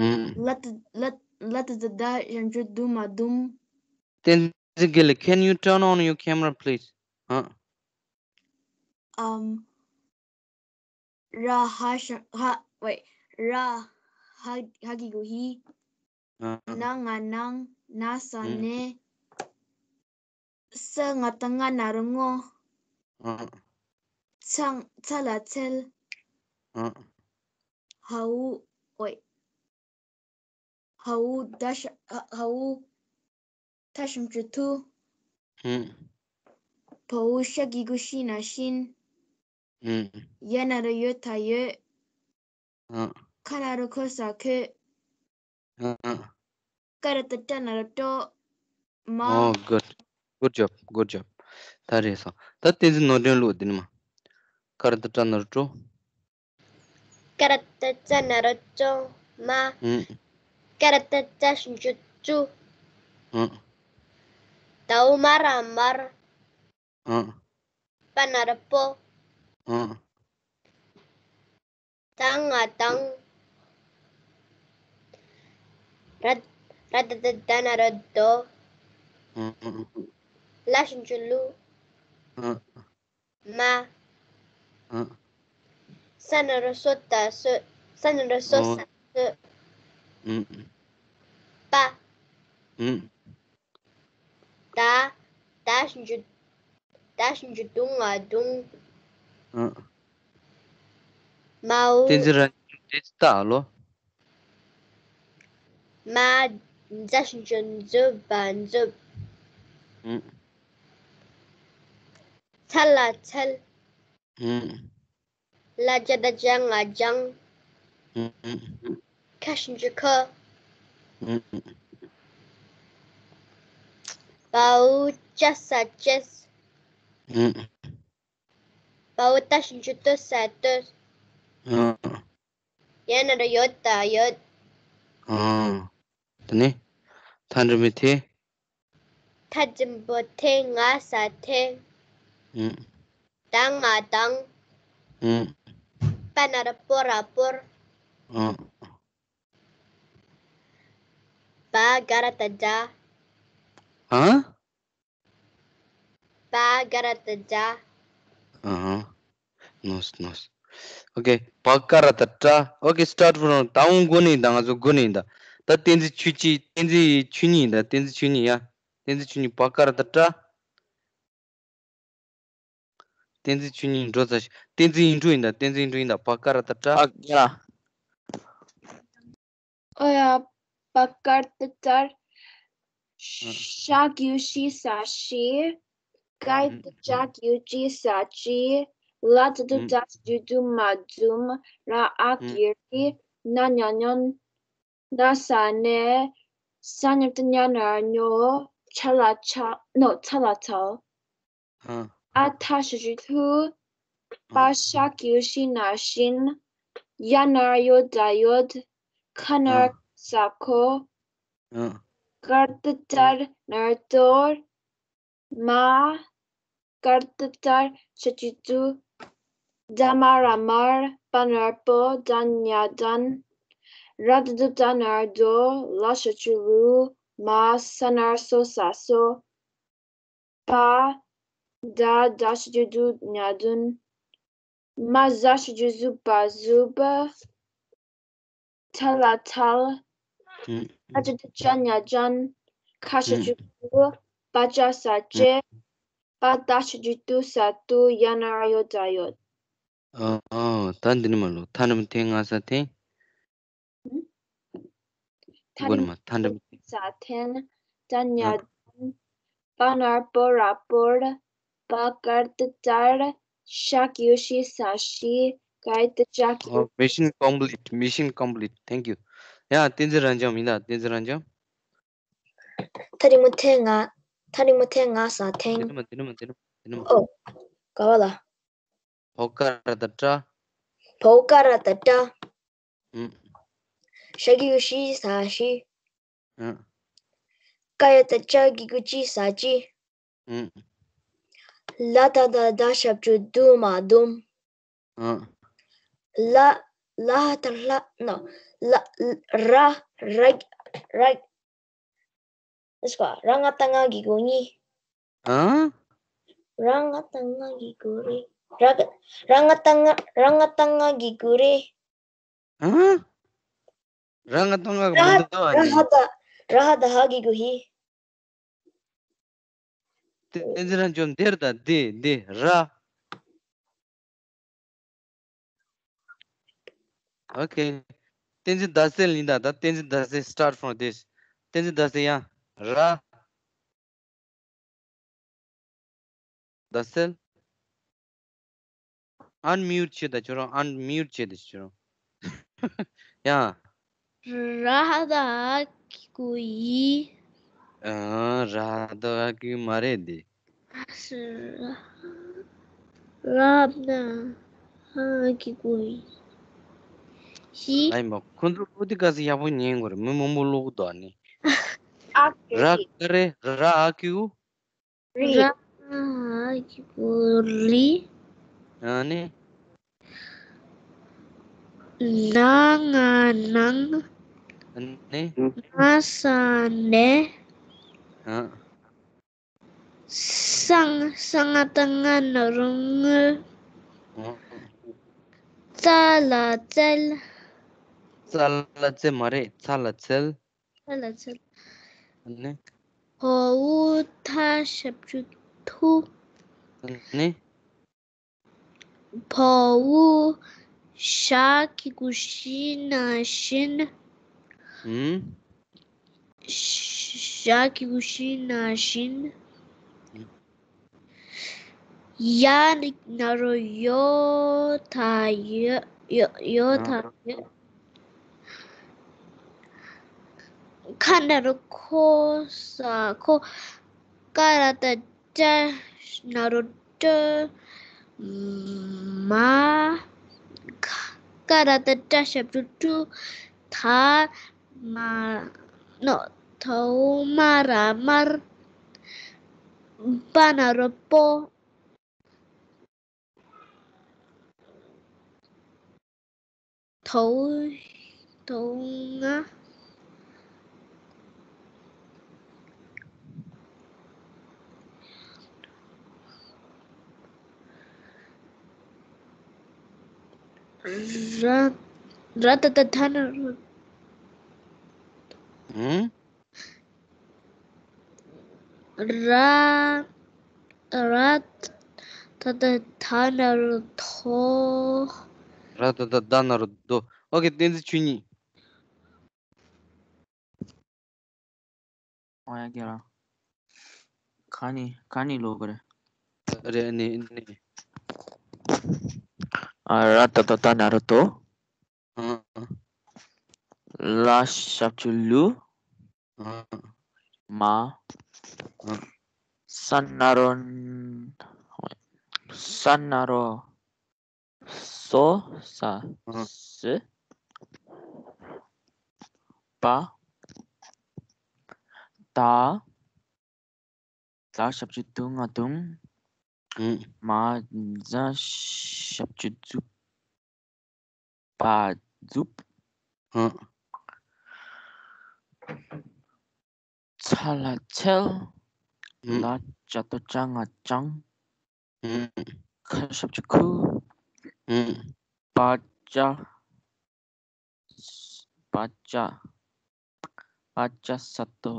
ཨུམ། ལ་ཏ། ལ། ལ་ཏ་ད་ད་ཞབས་ཀྱུ་དུ་མ་དུམ། Tenzin Gele, can you turn on your camera, please? ཨ། ཨམ། ར་ཧ་ཤ་ཧ། ཝེ། ར་ཧ་ཧ་གི་གུ་ཧི། ཨ། ན་ང་ནང་། ན་ས་ཨུམ། ནེ། ས་ང་ད་ང་ན་རོ་ངོ། ཨ། ཚང་། ཚ་ལ་ཚལ། ཨ། ཧའོ། ཝེ། ཧའོ་ད་ཤ་ཧ། ཧའོ་ཐ་ཞབས་ཀྱུ་ཐུ། ཨུམ། བའོ་ཤ་གི་གུ་ཤི་ན་ཤིན། ཨུམ། ཡ་ན་རོ་ཡོ་ད་ཡོད། ཨ། ཁ་ན་རོ་ཁོ་ས་ཁོད། ཨ། ཀ་ར་ཏ་ཏྲ་ན་རོ་ཏྲོ། མ། Oh, good. Good job. Good job. ད་རེད་སོང་། ད་བསྟན་འཛིན་ནོར་སྒྲོན་ལོ་འདི་ནི་མ། ཀ་ར་ཏ་ཏྲ་ན་རོ་ཏྲོ། ཀ་ར་ཏ་ཏྲ་ན་རོ་ཏྲོ། མ། ཨུམ། ཀ་ར་ཏ་ཏྲ་ཞབས་ཀྱུ་ཏྲུ། ཨུམ། ད་འོ་མ་ར་མར། ཨུམ། པ་ན་རོ་པོ། ཨུམ། ད་ང་དང་། ར། ར་ད་ད་ད་ན་རོ་དོ། ཨུམ། ལ་ཞབས་ཀྱུ་ལུ། ཨུམ། མ། ཨུམ། ས་ན་རོ་སོ་ད་སོད། ས་ན་རོ་སོ་ཨོ། ས་སོད། ཨུམ། པ། ཨུམ། ད། ད་ཞབས་ཀྱུ། ད་ཞབས་ཀྱུ་དུ་ང་དུང་། ཨུམ། མའོ། བསྟན་འཛིན་ར་ཏེ་ཙི་ཏ་ལོ། མ། ཛ་ཞབས་ཀྱུ་ཛུ་བ་ཛུབ། ཨུམ། ཚ་ལ་ཚལ། ཨུམ། ལ་ཇ་ད་ལྗ་ང་ལྗང་། ཨུམ། ཁ་ཞབས་ཀྱུ་ཁུ། ཨུམ། བའོ་ཅ་ས་ཅེས། ཨུམ། བའོ་ཏ་ཞབས་ཀྱུ་ཏུ་ས་ཏུད། ཨུམ། ཡ་ན་རོ་ཡོ་ད་ཡོད། ཨུམ། དེ་ནས་ཐ་འགྲེང་བུ་ཐེ། ཐ་འགྲེང་བུ་ཐེ་ང་ས་ཐེ། ཨུམ། ད་ང་དང་། ཨུམ། པ་ན་རོ་པོ་ར་པོར། ཨུམ། བ་ག་ར་ཏ་བྲ། ཨ། བ་ག་ར་ཏ་བྲ། ཨ་ཧ། ནོས་ནོས། Okay, བ་ག་ར་ཏ་བྲ། Okay, start from ད་འོང་མགོ་ནས་ཡིན་ད། ང་ཚོ་མགོ་ནས་ཡིན་ད། ད་བསྟན་འཛིན་ཆོས་སྐྱིད། བསྟན་འཛིན་ཆོས་ཉིད་ཡིན་ད། བསྟན་འཛིན་ཆོས་ཉིད་ཡ། བསྟན་འཛིན་ཆོས་ཉིད། བ་ག་ར་ཏ་བྲ། བསྟན་འཛིན་ཆོས་ཉིད་འགྲོ་ཚར་ཤག་བསྟན་འཛིན་ཡིག་འབྲུ་ཡིན་ད། བསྟན་འཛིན་ཡིག་འབྲུ་ཡིན་ད། བ་ག་ར་ཏ་བྲ། ཨ་ཡ། ཨོ་ཡ། བ་ག་ར་ཏ་བྲ། ཨ། ཤ་གི་གུ་ཤི་ས་ཤིས། ག་ཡ་ཏ་ཇ་གི་གུ་ཇི་ས་ཇིས། ལ་ཛ་ད་ཨ་ཛ་ཞབས་ཀྱུ་ཛུ་མ་ཛུམས། ར་འ་གི་རིས། ན་ཉ་ཉོན། ན་ས་ནེ། ས་ཉ་ད་ཉ་ན་རོ་ཉོ། ཆ་ལ་ཆལ། ནོ། ཚ་ལ་ཚལ། ཨ། ཨ་ཐ་ཞབས་ཀྱུ་ཐུ། པ་ཨ། ཤ་གི་གུ་ཤི་ན་ཤིན། ཡ་ན་རོ་ཡོ་ད་ཡོད། ཁ་ན་རོ་ཨ། ཁོ་ས་ཁོད། ཨ། ག་ར་ཏ་བྲ་ན་རོ་བྲོར། མ། ག་ར་ཏ་བྲ་ཞབས་ཀྱུ་བྲུ། ཛ་མ་ར་མར། པ་ན་རོ་པོ། ཛ་ཉ་བྲན། ར་ད་བཏགས་རྡ་ན་རྡོ། ལ་ཞབས་ཀྱུ་ལུ། མ་ས་ན་རོ་སོ་ས་སོ། པ། ད་ད་ཞབས་ཀྱུ་དུ་ཉ་དུན། མ་ཟ་ཞབས་ཀྱུ་ཟུ་པ་ཟུབ། ཐ་ལ་ཐལ། ཨུམ། ཨ་ཅ་ཏ་ཅ་ཉ་ཅན། ཁ་ཞབས་ཀྱུ་ཁུ། པ་ཅ་ས་ཅེ། པ་ད་ཞབས་ཀྱུ་དུ་ས་དུ། ཡ་ན་རོ་ཡོ་ད་ཡོད། ཨ་ཨ། ད་འདི་ནི་མ་ལོ། ཐ་ན་མ་ཐེ་ང་ས་ཐེ། ཐ་གོ་ནི་ནི་མ་ཐ་འདྲ་མ་ཐེ། ས་ཐེན། ད་ཉ་ཨ། དུན། པ་ན་རོ་པོ་ར་པོར། པ་ཀ་ར་བཏགས་པར། ཤ་གི་གུ་ཤི་ས་ཤི། ཀ་ཡ་བཏགས་ཀྱ་གི་གུ། Oh, mission complete, mission complete. Thank you. ཡ། བསྟན་འཛིན་རབ་འབྱམས་ཡིན་ད། བསྟན་འཛིན་རབ་འབྱམས། ཐ་རི་མུ་ཐེ་ང་། ཐ་རི་མུ་ཐེ་ང་ས་ཐེང་། དེ་ནི་མ་དེ་ནི་མ་དེ་ནི་མ་དེ་ནི་མ། ཨོ། ག་བ་ལ། བོ་ཀ་ར་བཏགས་བྲ། བོ་ཀ་ར་བཏགས་བྲ། ཨུམ། ཤ་གི་གུ་ཤི་ས་ཤི། ཨུམ། ཀ་ཡ་བཏགས་ཀྱ་གི་གུ་ཀྱི་ས་ཀྱི། ཨུམ། ལ་ད་བཏགས་ལྡ་ཞབས་ཀྱུ་དུ་མ་དུམ། ཨུམ། ལ། ལ་ཧ་བཏགས་ལྷ་ན། ལ། ར། ར། ར། ཨེ་སྐོ། ར་ང་བཏགས་ང་གི་གུ་ཉི། ཨ། ར་ང་བཏགས་ང་གི་གུ་རི། ར། ར་ང་བཏགས་ང་། ར་ང་བཏགས་ང་གི་གུ་རི། ཨ། ར་ང་བཏགས་ང་གི་ར། མི་འདུག་ཨ་ར་ནི། ཧ་བཏགས། ར་ཧ་བཏགས་ཧ་གི་གུ་ཧི། བསྟན་འཛིན་རབ་འབྱམས་འདིར་དང་འདི་འདི་ར། Okay. བསྟན་འཛིན་ཟླ་གསལ་ཡིན་ད། ད་བསྟན་འཛིན་ཟླ་གསལ། Start from this. བསྟན་འཛིན་ཟླ་གསལ་ཡ། ར། ཟླ་གསལ། Unmute བྱེད་ད་ཁྱོད་རང་། Unmute བྱེད་ད་ཁྱོད་རང་། ཡ། ར་ཧ་བཏགས་ར་གི་གུ་ཡི། ཨ། ར་ཧ་བཏགས་ར་གི་གུ་མ་རེད་འདི། ར་ཧ་བཏགས་ར་གི་གུ་ཡི། ཞི། ཨ་ཡིན་པ། ཁོ་ཚོ་ཨོ་དི་ག་ས་ཡག་པོ་ཉན་དགོས་རེད། མི་མང་པོ་ཀློག་གི་འདུག་ཨ་ནི། ཨ་གི་ར་རི། ག་རེ། ར་ཨ་གི་གུ། རི། ར་ཨ་གི་གུ་རི། ཨ་ནི། ན་ང་ནང་། ཨ་ནི། ན་ས་ནས། ཨ། ས་ང་། ས་ང་བཏགས་སྔ་ན་རོ་སྔུ། ཨ། ཙ་ལ་ཙལ། ཙ་ལ་ཙེ་མ་རེད། ཚ་ལ་ཚལ། ཚ་ལ་ཚལ། ཨ་ནི། བ་འོག་ཐ་ཞབས་ཀྱུ་ཐུ། ཨ་ནི། བ་འོག་ཞ་གི་གུ་ཞི་ན་བཞིན། ཨུམ། ཞ་གི་གུ་ཞི་ན་བཞིན། ཡ་ན་རོ་ཡོ་ད་ཡོད། ཡོ་ཡོ་ད་ཡོད། ཁ་ན་རོ་ཁོ་ས་ཁོ། ཀ་ར་བཏགས་ཀྲ་ན་རོ་ཀྲུ། མ། ཀ་ར་བཏགས་ཀྲ་ཞབས་ཀྱུ་ཀྲུ། ཐ། མ། ནོ། ཐའོ་མ་ར་མར། པ་ན་རོ་པོ། ཐའོ། ཐའོ་ང་། ར། ར་བཏགས་རྡ་ན་རོ། ཨུམ། ར། ར་བཏགས་རྡ་ན་རོ་རྡོ། ར་བཏགས་རྡ་རྡ་ན་རོ་རྡོ། ཨོ་ཁེ། བསྟན་འཛིན་ཆོས་ཉིད། ཨོ་ཡ་ཀྱེ་ར། ག་ནི་ག་ནི་ཀློག་གི་རེད། རེད། ཨ་ནི་ཨ་ནི། ཨ། ར་བཏགས་རྡ་རྡ་ན་རོ་རྡོ། ཨ། ལ་ཞབས་ཀྱུ་ལུ། ཨ། མ། ཨ། ས་ན་རོ། ས་ན་རོ། སོ་ས། ཨ། སི། པ། ད། ད་ཞབས་ཀྱུ་དུ་ང་དུང་། ཨ། མ་ཛ་ཞབས་ཀྱུ་ཛུ། པ་ཛུབ། ཨ། ཚ་ལ་ཚལ། ཨུམ། ལ་ལྕགས་ལྡོག་ལྕ་ང་ལྗང་། ཨུམ། ཁ་ཞབས་ཀྱུ་ཁུ། ཨུམ། པ་ཅ། པ་ཅ། པ་ཅ་ས་ཏོ།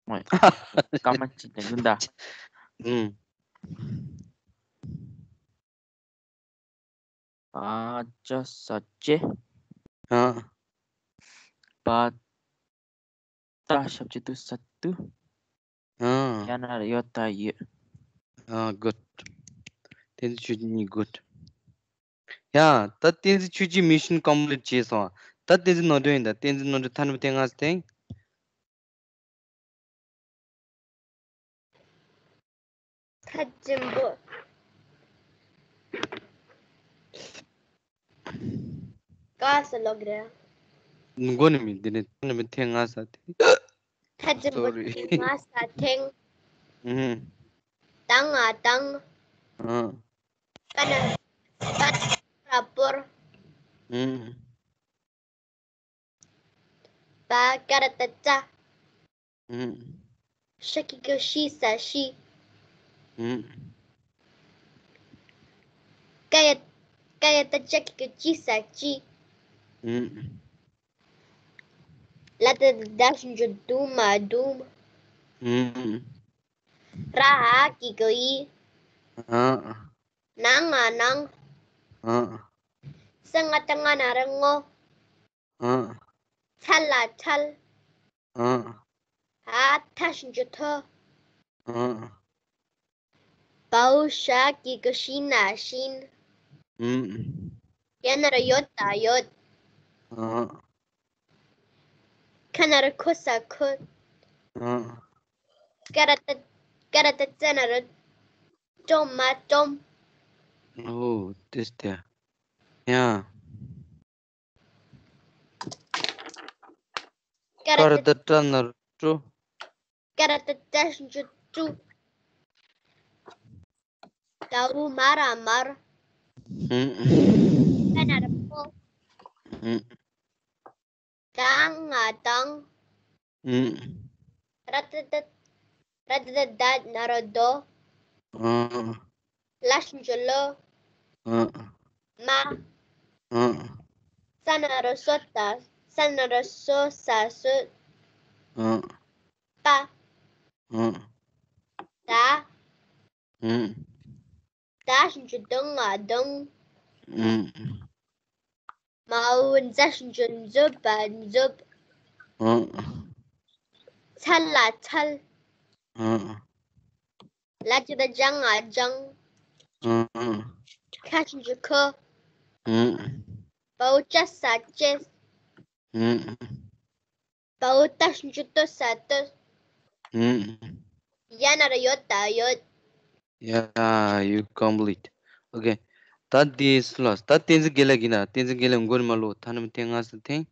མོ། སྐར་མ་གཅིག་དེ་གུན་ད། ཨུམ། པ་ཅ་ས་ཅེ། ཨ། པ། ཏ་ཞབས་ཀྱུ་ཏུ་ས་ཏུ། ཨ། ཡ་ན་རོ་ཡོ་ད་ཡོད། ཨ། good། བསྟན་འཛིན་ཆོས་སྐྱིད་གཉིས་good། ཡ། ད་བསྟན་འཛིན་ཆོས་སྐྱིད་mission complete བྱས་སོང་། ད་བསྟན་འཛིན་ནོར་སྒྲོན་ཡིན། ད་བསྟན་འཛིན་ནོར་སྒྲོན་ཐ་ན་པ་ཐེངས་ལྔ་ཙམ་ཐེངས། ཐ་ཆེན་པོ། ག་ས་ལོག་རེད། མགོ་ནས་མིན། འདི་ནས་ཐ་ན་པ་ཐེངས་ལྔ་ཙམ་ཐེངས། ཐ་ཆེན་པོ། Sorry། ལྔ་ཙམ་ཐེངས། ཨུམ། ད་ང་དང་། ཨ། པ་ན། པ་ར་པོར། ཨུམ། པ་ཀ་ར་བཏགས་པ། ཨུམ། ཤ་གི་གུ་ཤི་ས་ཤིས། ཨུམ། ཀ་ཡ། ཀ་ཡ་བཏགས་ཀྱ་གི་གུ་ཀྱི་ས་ཀྱིས། ཨུམ། ལ་ཏ་བཏགས་ལྡ་ཞབས་ཀྱུ་ལྡུ་མ་ལྡུམ། ཨུམ། ར་འ་གི་གུ་འི། ཨ། ན་ང་ནང་། ཨ། ས་ང་བཏགས་སྔ་ན་རོ་སྔོ། ཨ། ཚ་ལ་ཚལ། ཨ། འ་ཐ་ཞབས་ཀྱུ་འཐུ། ཨ། བའོ་ཞ་གི་གུ་ཞི་ན་བཞིན། ཨུམ། ཡ་ན་རོ་ཡོ་ད་ཡོད། ཨ། ཁ་ན་རོ་ཁོ་ས་ཁོད། ཨ། ཀ་ར་བཏགས། ཀ་ར་བཏགས་ཀྱ་ན་རོ་ཀྲོ་མ་ཀྲོམ། ཨོ། དེ་སྟེ། ཡ། ཀ་ར་བཏགས། ཀ་ར་བཏགས་ཀྲ་ན་རོ་ཀྲུ། ཀ་ར་བཏགས་ཀྲ་ཞབས་ཀྱུ་ཀྲུ། དའོ་མ་ར་མར། ཧུམ། པ་ན་རོ་པོ། ཧུམ། ད་ང་དང་། ཨུམ། ར་ཏ་བཏགས། ར་ཏ་བཏགས་རྡ་ན་རོ་རྡོ། ཨ། ལ་ཞབས་ཀྱུ་ལོ། ཨ། མ། ཨ། ས་ན་རོ་སོ་ད། ས་ན་རོ་སོ་ས་སོད། ཨ། པ། ཨ། ད། ཨུམ། ད་ཞབས་ཀྱུ་དུ་ང་དུང་། ཨུམ། མའོ་ཛ་ཞབས་ཀྱུ་མཛུ་བ་མཛུབ། ཨུམ། ཚ་ལ་ཚལ། ཨུམ། ལ་ཏ་བཏགས་ལྗ་ང་ལྗང་། ཨུམ། ཁ་ཞབས་ཀྱུ་ཁུ། ཨུམ། བའོ་ཅ་ས་ཅེས། ཨུམ། བའོ་ཏ་ཞབས་ཀྱུ་ཏུ་ས་ཏུད། ཨུམ། ཡ་ན་རོ་ཡོ་ད་ཡོད། Yeah, you complete. Okay. ད་འདི་སུ་ལ། ད་བསྟན་འཛིན་དགེ་ལེགས་ཡིན་ན། བསྟན་འཛིན་དགེ་ལེགས་མགོ་ནས་མར་ཀློག་ཐ་ན་པ་ཐེངས་ལྔ་ཙམ་ཐེངས།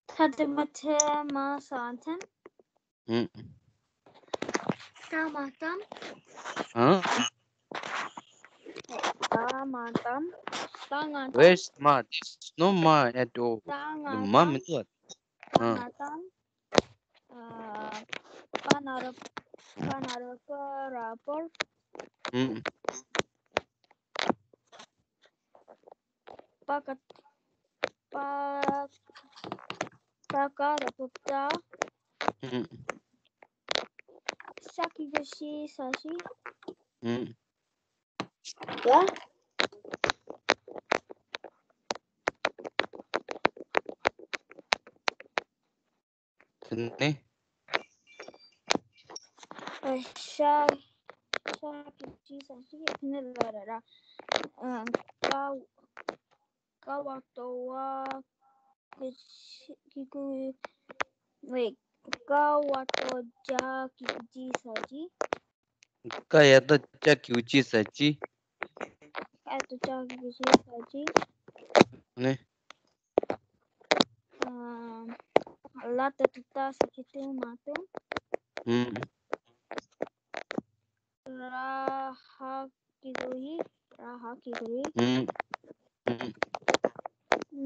ཐ་ཆེན་པོ་ཐེངས་ལྔ་ཙམ་ཐེངས། ཨུམ། ཀ་མ་ཏམ། ཨ། ཀ་མ་ཏམ། ད་ང་ཏམ། Where's ma? There's no ma at all. ད་ང་ཏམ། མ་མི་འདུག་ཨ། ད་ང་ཏམ། ཨ། པ་ན་རོ། པ་ན་རོ་པ་ར་པོར། ཨུམ། པ་ཀ། པ། པ་ཀ་ར་པོ་ཏ། ཨུམ། ཤ་གི་གུ་ཤི་ས་ཤིས། ཨུམ། ཡ། དེ་ནས། ཨ། ཤ། ཤ་གི་གུ་ཤི་ས་ཤིས། དེ་ནས་ལ་ར་ར། ཨ། ཀ། ཀ་བ་ཏོ་བ། གི་གུ་ཤི། གི་གུ། ཝེ། ཀ་བ་ཏོ་ཇ་གི་གུ་ཇི་ས་ཇི། ཀ་ཡ་བཏགས་ཀྱ་གི་གུ་ཀྱི་ས་ཀྱི། ཀ་ཡ་བཏགས་ཀྱ་གི་གུ་ཀྱི་ས་ཀྱི། ནི། ཨ། ལ་ཏ་བཏགས་ལྡ་ཞབས་ཀྱུ་ལྡུ་མ་ལྡུམ། ཨུམ། ར་ཧ་གི་གུ་རི། ར་ཧ་གི་གུ་རི། ཨུམ། ཨུམ།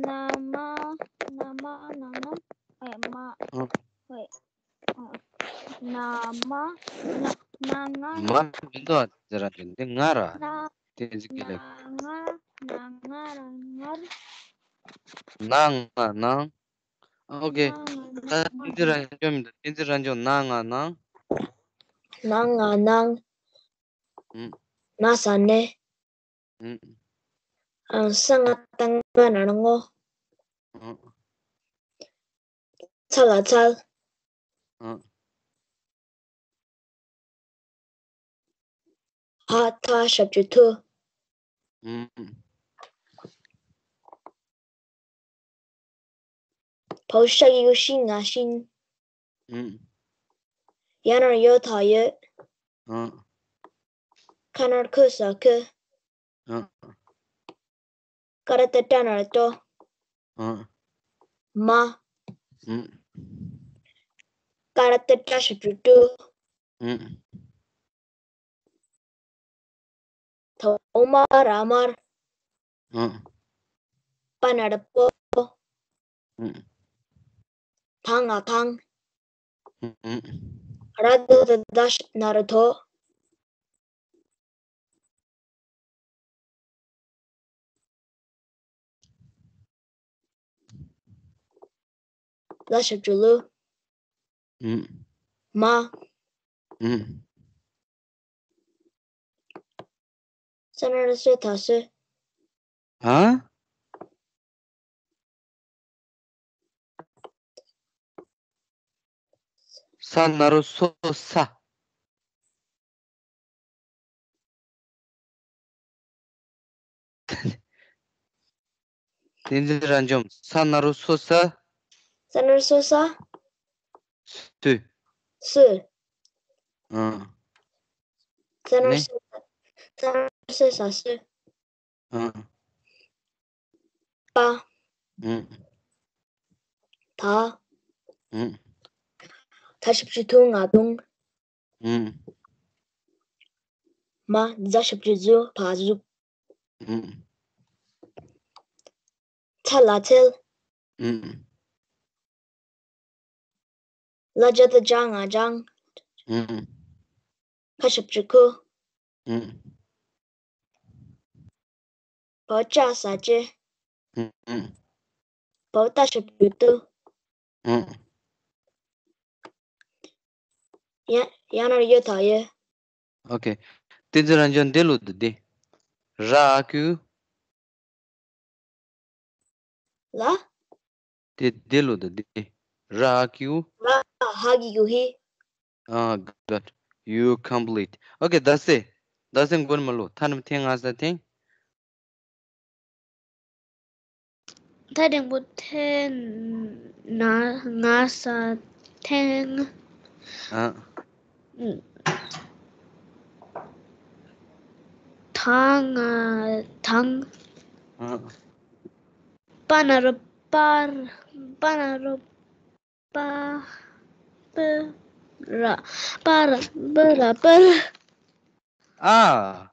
ན་མ། ན་མ་ན་ནམ། ཨེ། ན་མ། ན་ན་ང་། མ་མི་འདུག་ཨ། དེ་ར་འདི་ང་ར། ན་དེ་ཅི་གི་ལེགས། ན་ང་ན་ང་ར་ངར། ན་ང་ནང་། ཨོ་ཁེ། ན་ང་ད་ན་བསྟན་འཛིན་རང་སྐྱོང་མི་འདུག་བསྟན་འཛིན་རང་སྐྱོང་། ན་ང་ནང་། ན་ང་ནང་། ཨུམ། ན་ས་ནས། ཨུམ། ཨ། ས་ང་ཏ་ང་ན་ན་ངོ་། ཨུམ། ཚ་ལ་ཚལ། ཨུམ། ཧ་ཐ་ཞབས་ཀྱུ་ཐུ། ཨུམ། བའོ་ཞ་གི་གུ་ཤི་ང་ཤིན། ཨུམ། ཡ་ན་རོ་ཡོ་ད་ཡོད། ཨུམ། ཁ་ན་རོ་ཁོ་ས་ཁོ། ཨུམ། ཀ་ར་ཏ་ཏྲ་ན་རོ་ཏོ། ཨུམ། མ། ཨུམ། ཀ་ར་ཏ་ཏྲ་ཞབས་ཀྱུ་ཏྲུ། ཨུམ། ཐ་འོག་མ་ར་དམར། ཨུམ། པ་ན་རོ་པོ། ཨུམ། ཐ་ང་ཐང་། ཨུམ། ར་ད་ད་ད་ན་རོ་དོ། ལ་ཞབས་ཀྱུ་ལུ། ཨུམ། མ། ཨུམ། ས་ན་རོ་སོ་ད་སོ། ཧ། ས་ན་རོ་སོ་ས། བསྟན་འཛིན་རབ་འབྱམས། ས་ན་རོ་སོ་ས། ས་ན་རོ་སོ་ས། སུ། སུ། ཨང་། ས་ན་རོ་ནི། སོ་ས། ས་ན་རོ་སོ་ས་སུ། ཨང་། པ། ཨང་། ད། ཨང་། ད་ཞབས་ཀྱུ་དུ་ང་དུང་། ཨང་། མ། ཛ་ཞབས་ཀྱུ་ཛུ་བ་ཟུག། ཨང་། ཚ་ལ་ཚལ། ཨང་། ལ་ཇ་ད་ལྗང་ང་ལྗང་། ཨང་། ཁ་ཞབས་ཀྱུ་ཁུ། ཨང་། བ་ཅ་ས་ཅེ། ཨང་། བ་ཏ་ཞབས་ཀྱུ་ཏུ། ཨང་། ཡ་ཡ་ན་རོ་ཡོ་ད་ཡོ། ཨོ་ཁེ། བསྟན་འཛིན་རབ་འབྱམས་འདི་ལོ་འདི་འདི། ར་ཨ་ཀུ། ལ། དེ་དེ་ལོ་དེ་དེ། ར་ཨ་ཀུ། ར་ཧ་གི་གུ་ཧི། ཨ། got you complete. ཨོ་ཁེ། ད་སེ། ད་སེ་མགོ་ནས་མར་ལོ། ཐ་ན་ཐེངས་ང་ས་ཐེངས། ཐ་རིང་པོ་ཐེ་ན་ང་ས་ཐེངས། ཨ། ཐང་ང་ཐང་། ཨ། པ་ན་རོ་པར། པ་ན་རོ་པ། པ་ར་པ་ར་པ་ར་པར། ཨ།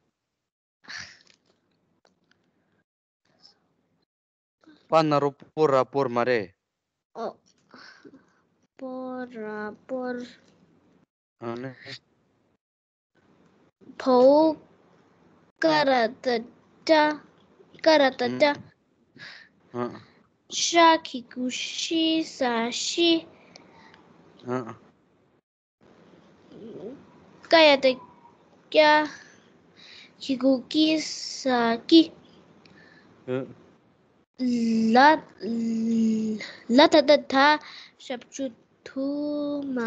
པ་ན་རོ་པོ་ར་པོར་མ་རེད། ཨོ། པོ་ར་པོར། ཨ་ནི། བའོ་ཀ་ར་ཏ་ཏྲ། ཀ་ར་ཏ་ཏྲ། ཨ། ཤ་གི་གུ་ཤི་ས་ཤི། ཨ། ཀ་ཡ་ཏ་ཀྱ། གི་གུ་ཀི་ས་ཀི། ཨ། ལ། ལ་ད་ད་ད་ཞབས་ཀྱུ་དུ་མ་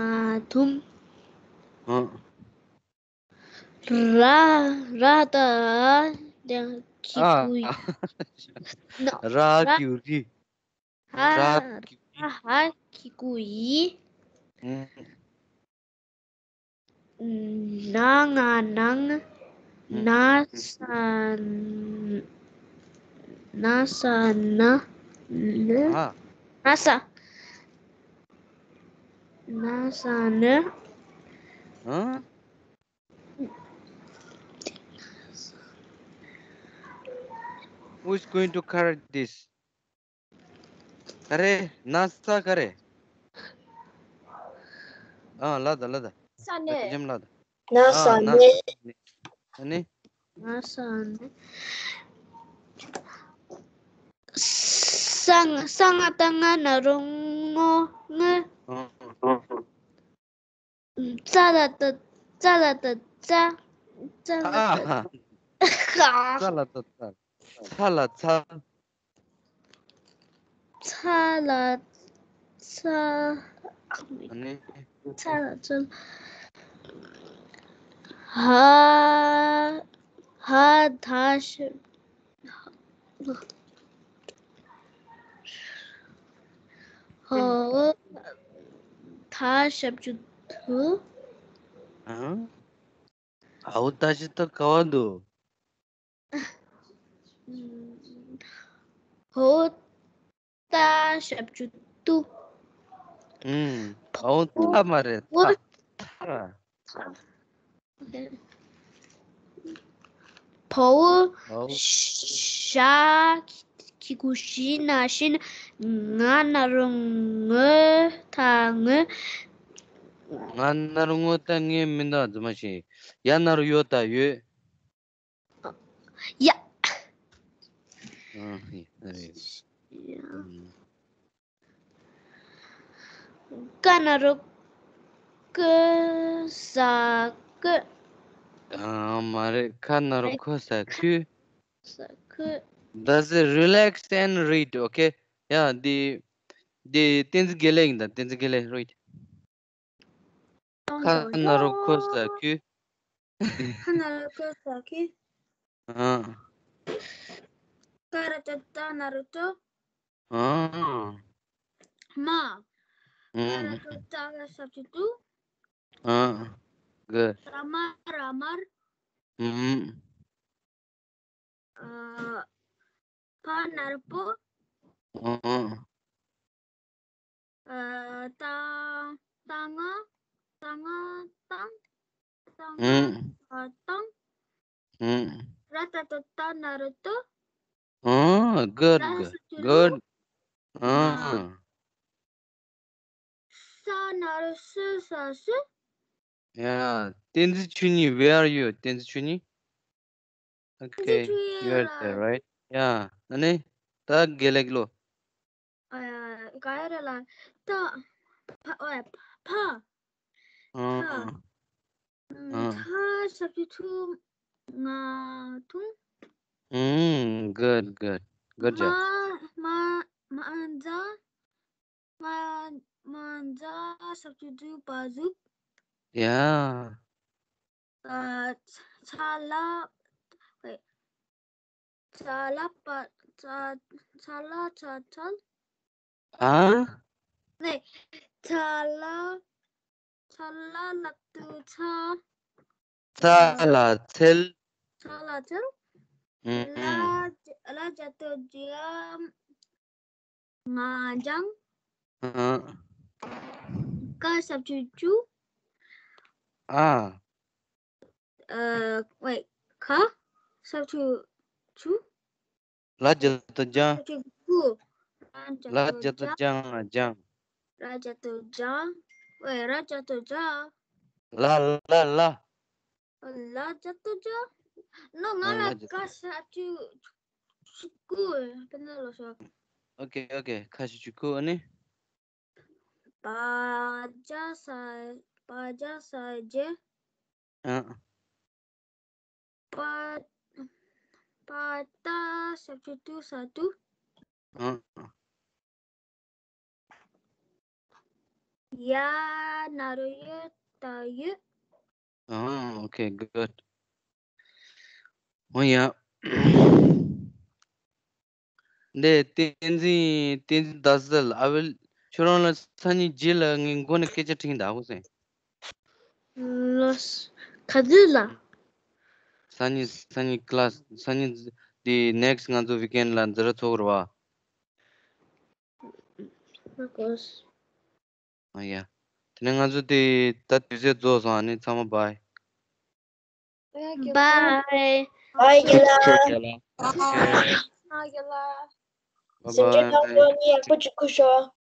དུམ། ཨ། ར། ར་ད་ཡང་གི་ཨ། གུ་ཡི། ནོ། ར་ར་གི་གུ་རི། ཧ། ར་གི་གུ་རི། ར་ཧ་གི་གུ་ཡི། ཨུམ། ན་ང་ནང་། ཨུམ། ན་ས། ན་ས་ན། ན། ཨ། ན་ས། ན་ས་ན། ཨ། Who is going to correct this? ག་རེ། ན་ས་ག་རེ། ཨ་ལ་ད་ལ་ད། ས་གནས། ཇམ་ལ་ད། ན་ས་ཨ་ན་ནས། ས་ནས། ཨ་ནི། ང་ས་ནས། ས་ང་ས་ང་ད་ང་ན་རོ་ངོ་ངོ། ཨ་ཙ་ལ་ད་ཙ་ལ་ད་ཙ། ཙ་ལ་ད་ཨ། ཚ་ལ་ད་ཚ། ཚ་ལ་ཚ། ཚ་ལ་ཚ། ཨ་ནི། ཚ་ལ་ཚ། ཧ། ཧ་ད་ཤ། ཧོ། ད་ཞབས་ཀྱུ་དུ། ཨ། ཨའོ་ད་ཞི་ད་ག་བ་འདུག་ཧོ། ད་ཞབས་ཀྱུ་དུ། ཨུམ། ཨའོ་ད་མ་རེད། ད་ད། ཕོ་བོ། ཨའོ། ཞ། ཁི་གུ་ཞི་ན་ཤིན། ང་ན་རོ་ངོ་ད་ངོ། ང་ན་རོ་ངོ་ད་ངའི་མི་འདུག་རྫུན་མ་ཞིག་ཡ་ན་རོ་ཡོ་ད་ཡོད། ཡ། ཨ་ཧི་ཨ་ཧི། ཨུམ། ཀ་ན་རོ་ཀི་ས་ཀི། ཨ་མ་རེད། ཁ་ན་རོ་ཁོ་ས་ཁུ། ས་ཁུ། That's it. Relax and read, okay? Yeah, the the བསྟན་འཛིན་དགེ་ལེགས་ཡིན་ད། བསྟན་འཛིན་དགེ་ལེགས། Read. ཁ་ན་རོ་ཁོ་ས་ཁུ། ཁ་ན་རོ་ཁོ་ས་ཁུ། ཨ། ཀ་ར་ཏ་ཏ་ན་རོ་ཏོ། ཨ། མ། ཀ་ར་ཏ་ཏ་ག་ས་ཏུ་ཏུ། ཨ། Good. ར་མ་ར་མར། ཨུམ། ཨ། ཕ་ན་རོ་པོ། ཨ། ཨ། ཏ། ཏ་ང་། ཏ་ང་ཏང་། ཏ་ང་ཨུམ། ཨ་ཏང་། ཨུམ། ར་ཏ་ཏ་ཏ་ན་རོ་ཏོ། ཨ། Good, ར་good, ས་ཏུ་རུ། good. ཨ། ས་ན་རོ་སུ་ས་སུ། Yeah. བསྟན་འཛིན་ཆོས་ཉིད། Where are you? བསྟན་འཛིན་ཆོས་ཉིད། Okay. ཆོས་ཉིད་You're ལ། There, right? Yeah. ཨ་ནི། ད་དགེ་ལེགས་ལོ། ཨ། ག་རེ་ལ། ཏ། ཕ། ཨོ། ཕ། ཨ། ཨ། ཐ་ཞབས་ཀྱུ་ཐུ། ང་ཐུང་། ཨུམ། Good, good. Good job. མ། མ། མ་འཛ། མ། མ་འཛ་ཞབས་ཀྱུ་ཐུ་པ་ཟུག Yeah. ཨ། ཚ་ལ། ཚ་ལ་པ། ཚ། ཚ་ལ་ཚ་ཚལ། ཨ། ཚ་ལ། ཚ་ལ་ལ་ཏུ་ཚ། ཚ་ལ་ཚལ། ཚ་ལ་ཚལ། ཨུམ། ལ། ལ་ཇ་ཏུ་ཇ། ང་ལྗང་། ཨ། ཀ་ཞབས་ཀྱུ་ཀྱུ། ཨ། ཨ། ཝེ། ཁ་ཞབས་ཀྱུ་ཀྱུ། ལ་ཇ་ཏུ་ལྗང་། ཞབས་ཀྱུ་ཀུ། ལ་ཇ་ཏུ་ལྗང་། ལྗང་། ར་ཇ་ཏུ་ལྗང་། ཝེ། ར་ཇ་ཏུ་ལྗང་། ལ་ལ་ལ། ལ་ཇ་ཏུ་ལྗང་། ནོ། ང་ལ་ལ་ཇ་ཏུ། ཀ་ཞབས་ཀྱུ་ཀུ། དཔེར་ན་ལོ་སོ། Okay, okay. ཁ་ཞབས་ཀྱུ་ཀུ། ཨ་ནི། བ་ཇ་ས། བ་ཇ་ས་ཇེ། ཨ། པ། པ་ཏ་ཞབས་ཀྱུ་ཏུ་ས་ཏུ། ཨ། ཡ་ན་རོ་ཡོ་ད་ཡོད། ཨ། Okay, good. ཨོ་ཡ། འདི་བསྟན་འཛིན། བསྟན་འཛིན་ཟླ་གསལ། I will. ཁྱོད་རང་ལ་སང་ཉིན་རྗེས་ལ་ངའི་མགོ་ནས་སྐད་ཆ་དྲིས་ད་ཧུ་སེ། ལོས། ག་དུས་ལ། སང་ཉིན། སང་ཉིན་ཀི་ལ་སི། སང་ཉིན་འདི་next ང་ཚོ་weekend ལ་འཛི་ར་ཚོགས་ར་བ། ལོས། ཨ་ཡ། དེ་ནས་ང་ཚོ་དེ་ད་དུས་ཚོད་རྫོགས་སོང་། ཨ་ནི་ཚང་མ་bye. Bye. ཨ་ཡ་ལ། ཨ་ཡ་ལ། Bye སེམས་ཁྲལ་གཏོང་རྒྱུ་ནི་ཡག་པོ་ཅིག་ཁུ་ཤོག